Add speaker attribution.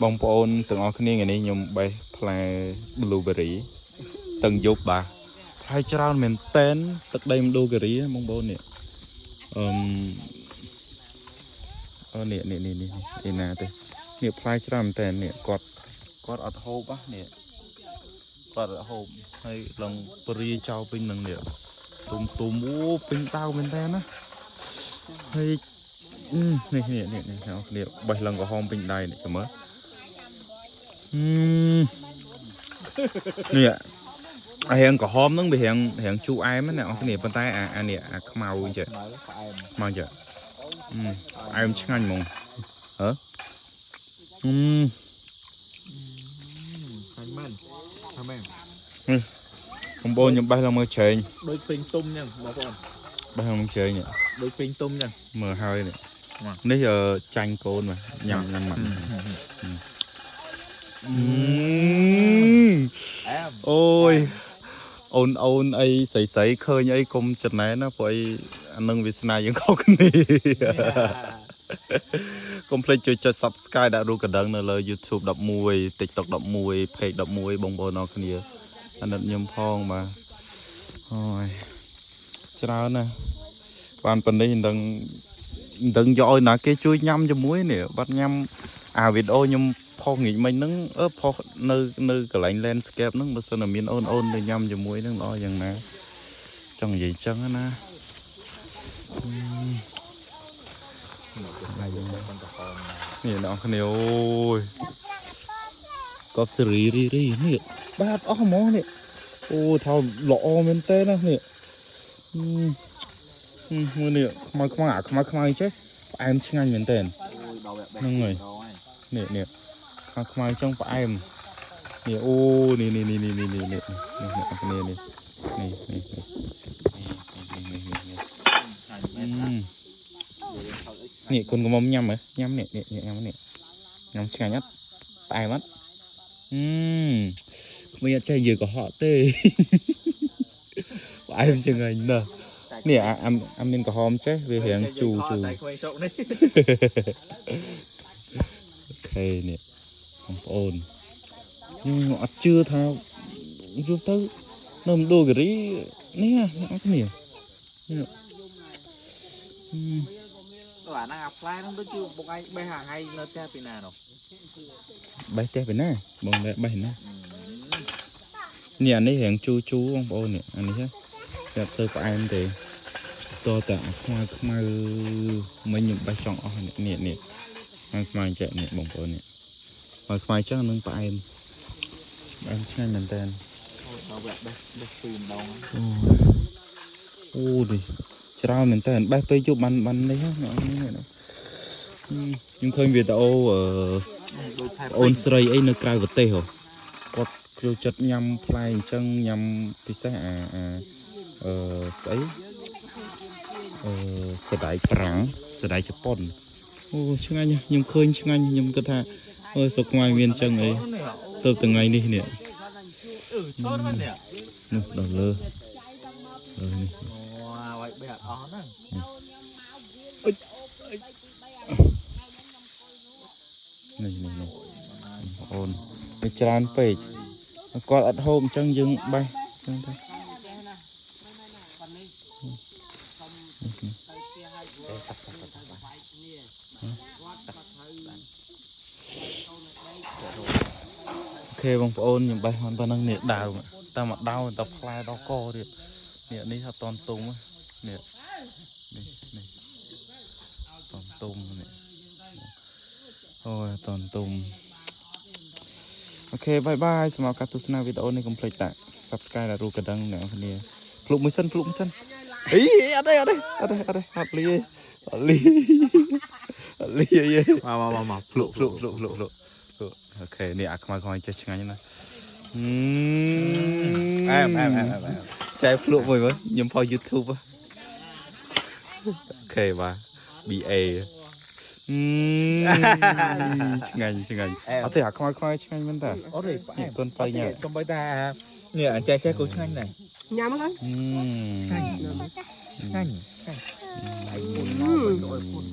Speaker 1: បងប្អូនទាំងអស់គ្នាថ្ងៃនេះខ្ញុំបេះផ្លែ blueberry ទាំងយប់បាទផ្លែច្រើនមែនតែនទឹកដីមណ្ឌលគិរីបងប្អូននេះអឺមអូនេះនេះនេះនេះឯណាទេនេះផ្លែច្រើនមែនតែននេះគាត់គាត់អត់ហូបនេះគាត់អត់ហូបហើយឡងពរាចោលពេញនឹងនេះទុំទុំអូពេញដាវមែនតែនណាហើយនេះនេះនេះនេះអ្នកគ្នាបេះឡើងក្រហមពេញដៃនេះចាំមើល នេះអារាងក្រហមហ្នឹងវារាងរាងជូរអែមណាអ្នកនរគ្នាប៉ុន្តែអាអានេះអាខ្មៅចេះ
Speaker 2: ខ្មៅផ្អែម
Speaker 1: ខ្មៅចេះផ្អែមឆ្ងាញ់ហ្មងហ៎អឺ
Speaker 2: ខាញ់មែនថាមែន
Speaker 1: បងប្អូនខ្ញុំបេះឡើងមើលច្រែង
Speaker 2: ដូចពេញទុំចឹងបងប្អូន
Speaker 1: បេះឡើងមើលច្រែងនេះ
Speaker 2: ដូចពេញទុំចឹង
Speaker 1: មើលហើយនេះ
Speaker 2: បាទ
Speaker 1: នេះអឺចាញ់កូនមកញ៉ាំញ៉ាំមកអឺ
Speaker 2: អែម
Speaker 1: អូយអូនអូនអីស្រីស្រីឃើញអីកុំចំណែនណាព្រោះអីអានឹងវាសនាយើងខុសគ្នា កុំភ្លេចជួយចុច Subscribe ដាក់រូបកណ្ដឹងនៅលើ YouTube 11 TikTok 11 Page 11បងប្អូនអរគ្នាអាណិតខ្ញុំផងបាទអូយច្រើនណាស់បានប៉ុណ្នេះមិនដឹងមិនដឹងយកឲ្យណាគេជួយញ៉ាំជាមួយនេះបាត់ញ៉ាំអាវីដេអូខ្ញុំផុសងាកមិញហ្នឹងអឺផុសនៅនៅកន្លែង landscape ហ្នឹងបើសិនតែមានអូនអូនទៅញ៉ាំជាមួយហ្នឹងល្អយ៉ាងណាចង់និយាយចឹងណា
Speaker 2: ហើយយើងបែបបន្តហម
Speaker 1: នេះអ្នកនរគ្នាអូយកប់សេរីរីរីនេះបាទអស់ហ្មងនេះអូថាល្អមែនទេណានេះហឹមហឹមមើលនេះខ្មៅខ្មៅអាខ្មៅខ្មៅចេះផ្អែមឆ្ងាញ់មែនទេ
Speaker 2: អូយដល់វគ្គបេះ
Speaker 1: ហ្នឹងហើយ នេះនេះខ្មៅខ្មៅចឹងផ្អែមនេះអូនេះនេះនេះនេះនេះនេះនេះនេះអ្នកនរគ្នានេះនេះនេះនេះនេះនេះនេះ
Speaker 2: ខាញ់មែន
Speaker 1: នេះនេះគុនកំមុំញ៉ាំហ៎ញ៉ាំនេះនេះញ៉ាំនេះញ៉ាំឆ្ងាញ់អត់ផ្អែមអត់អឺគ្មានអត់ចេះនិយាយកុហកទេ ផ្អែមជាងហើយណោះនេះអាអាអាមានក្រហមចេះវារាងជូរជូរ
Speaker 2: តែក្មេងស្រុកនេះ
Speaker 1: OK នេះបងប្អូនខ្ញុំអត់ជឿថាយូរទៅនៅមណ្ឌលគិរីនេះណាអ្នកនរគ្នានេះហឹម
Speaker 2: អាហ្នឹងអាផ្លែហ្នឹងដូចជាបងឯងបេះអាថ្ងៃនៅផ្ទះពីណានោះ
Speaker 1: បេះផ្ទះពីណាបងបេះបេះណានេះអានេះរាងជូរជូរបងប្អូននេះអានេះហ៎វាអត់សូវផ្អែមទេតតែអាខ្មៅខ្មៅមិញខ្ញុំបេះចង់អស់នេះនេះនេះខ្មៅខ្មៅចេះនេះបងប្អូននេះខ្មៅខ្មៅចឹងនឹងផ្អែមផ្អែមឆ្ងាញ់មែនតើ
Speaker 2: ដល់វគ្គបេះបេះពីរម្ដង
Speaker 1: អូនេះច្រើនមែនតើបេះពេលយប់បានបាននេះណានេះណាខ្ញុំឃើញវីដេអូអឺ
Speaker 2: ដូចថែ
Speaker 1: អូនស្រីអីនៅក្រៅប្រទេសហ៎គាត់ចូលចិត្តញ៉ាំផ្លែអញ្ចឹងញ៉ាំពិសេសអាអាអឺស្អីអឺសណ្តែកប្រាំងសណ្តែកជប៉ុនអូឆ្ងាញ់ណាស់ខ្ញុំឃើញឆ្ងាញ់ខ្ញុំគិតថាអូយស្រុកខ្មែរមានអញ្ចឹងអីទៅថ្ងៃនេះនេះ
Speaker 2: អឺចូលមែននេះ
Speaker 1: នោះដល់លើលើនេះ
Speaker 2: អូវាយបេះអត់អស់ហ្នឹង
Speaker 1: នេះនេះនេះបងប្អូនវាច្រើនពេកគាត់អត់ហូបអញ្ចឹងយើងបេះអញ្ចឹងទៅ OK បងប្អូនខ្ញុំបេះបានប៉ុណ្ណឹងនេះដាវតែមកដាវតែផ្លែដល់កទៀតនេះនេះថាតនទុំនេះនេះនេះតនទុំនេះអូយតនទុំ OK bye bye សម្រាប់ការទស្សនាវីដេអូនេះកុំភ្លេចតា Subscribe ដល់រូបកណ្ដឹងអ្នកនរគ្នាភ្លុកមួយសិនភ្លុកមួយសិនអីអត់ទេអត់ទេអត់ទេអត់ទេអត់លីទេអត់លីអត់លីអីទេ
Speaker 2: មកមកមក
Speaker 1: ភ្លុកភ្លុកភ្លុកភ្លុកភ្លុកភ្លុក OK នេះអាខ្មៅខ្មៅចេះឆ្ងាញ់ណាស់
Speaker 2: អែមអែមអែមអែម
Speaker 1: ចែភ្លុកមួយមើលខ្ញុំផុស YouTube ហ៎ OK បាទ BA ឆ្ងាញ់ឆ្ងាញ់អត់ទេអាខ្មៅខ្មៅឆ្ងាញ់មែនតា
Speaker 2: អត់ទេផ្អែ
Speaker 1: នេះ
Speaker 2: មក
Speaker 1: ូនបើញ៉ាំ
Speaker 2: កុំបីតានេះអញ្ចេះចេះក៏ឆ្ងាញ់ដែរ
Speaker 3: ញ៉ាំហ្នឹង
Speaker 1: អឺ
Speaker 2: ឆ្ងាញ់ឆ្ងាញ់ឆ្ងាញ់ដៃពុនមកមិនដូចពុន